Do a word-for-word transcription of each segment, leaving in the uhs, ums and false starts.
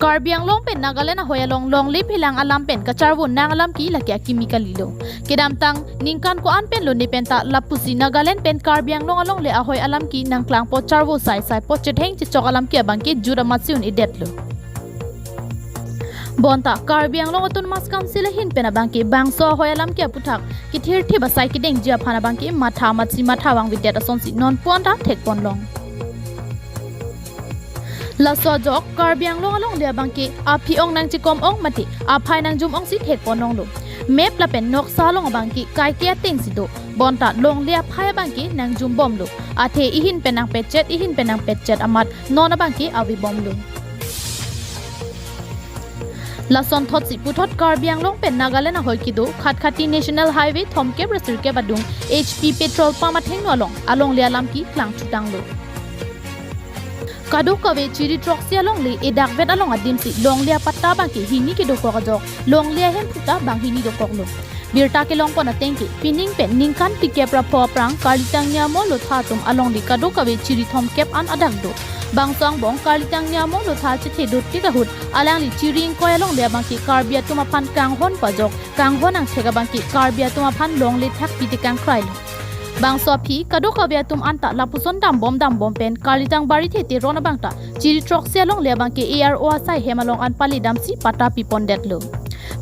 Karbi Anglong pen Nagaland ahoi along longle phelang alam pen kacharvo nang alam ke lake akimi kalilo. Kedamtang ningkan ko-an pen lo ne penta lapusi Nagaland pen Karbi Anglong alongle ahoi alam ke nangklangpo, charvo sai sai po, chetheng chechok alam ke abang ke jut amatsi un-edetlo. Bonta Karbi Anglong Autonomous Council ahin pen abang ke bangso ahoi alam ke aputhak kethirthip asai kedengji aphan abang ke matha amatsi matha vangvedet asonsi non puan ta thekponlong. Laso ajok Karbi Anglong alongle abang ke aphi ong nangchekom ong mate aphai nangjum ongsi thekponlonglo. Map lapen noksa along abang ke kaike atengsi do. Bonta longle aphai abang ke nangjumbomlo. Athe ihin pen nangpetchet, ihin pen nangpetchet amat non abang ke avebomlo. Lasonthotsi puthot Karbi Anglong pen Nagaland ahoi kedo Khatkhati National Highway thomkep ra sirkep adung H P petrol pump athengno along alongle alam ke klangchutanglo. Kadokave chiri throksi alongle edakvet along adimsi longle apatta abang ke hini kedokok ajok longle ahemphu ta banghini dokoklo. Birta kelongpon ateng ke pining pen ningkan phlikep ra pho aphrang karlitang niamo lotha atum alongle kadokave chiri thomkep an adak do. Bangso angbong karlitang niamo lotha chethe dotik ahut alangli chiri ingkoi alongle abang ke Karbi atum aphan kanghon pajok, kanghon angthek abang ke Karbi atum aphan longle thakpi tekang krailo. Bangso aphi kadokave atum anta lapuson dambom dambom pen karlitang bari the teron abang ta chiri throksi alongle abang ke A R O asai hem along an pale damsi patta pipondetlo.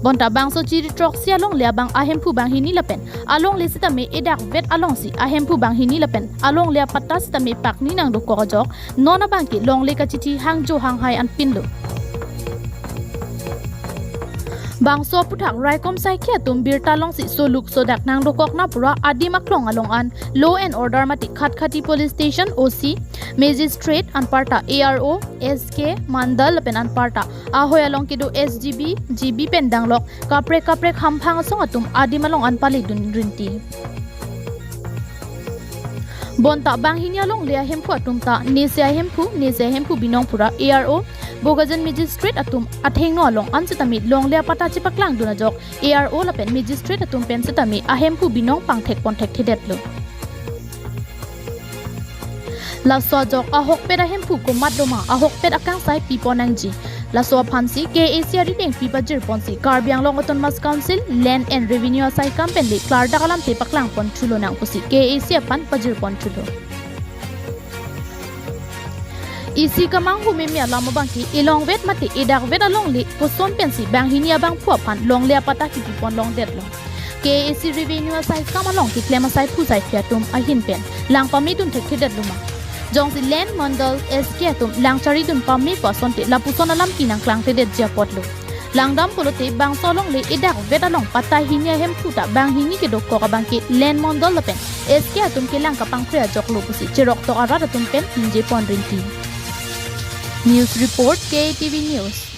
Bonta bangso chiri throksi alongle abang ahemphu banghini lapen alongle sitame edakvet alongsi ahemphu banghini lapen alongle apatta sitame pakni nangdokok ajok non abang ke longle kachithi hangjo hanghai anpinlo. Bangso aputhak raikom saikhi atum birta longsi soluk sodak nangdokok na pura adim aklong along an law and order mate Khatkhati Police Station O C, magistrate anparta A R O, S K, mandal lapen anparta ahoi along kedo S G B, G B pen danglok kaprek kaprek hamphang asong atum adim along an paledun rinti. Bonta banghini alongle ahemphu atum ta nese ahemphu, nese ahemphu binong pura A R O, Bokajan magistrate atum athengno along an sitame longle apatta chepaklangdun ajok A R O lapen magistrate atum pen sitame ahemphu binong pangthekpon thekthedetlo. Laso ajok ahokpet ahemphu komat doma ahokpet akangsai pipon nangji. Laso aphansi K A A C arideng pi pajirponsi Karbi Anglong Autonomous Council Land and Revenue asaikam pen le klardak alamthe paklangpon thulo nang pusi K A A C aphan pajirpon thulo. Isi kamanghu meme alam abang ke elongvet mate edakvet alongle koson pensi banghini abangphu aphan longle apatta kipipon longdetlo. K A A C revenue asaikam along keklem asai phu saiphi atum ahin pen lang pamedun thekthedetlo ma. Jongsi land mandal S K atum lang charidun pamepo asonte lapuson alam ke nangklangtedetji apotlo. Langdam pulote bangso alongle edakvet along patta hini ahemphu ta banghini kedokok abang ke land mandal lapen S K atum kelang kapangkre ajoklo pusi cheroktok arat atum pen ningje pon rinti. News report, K A T V News.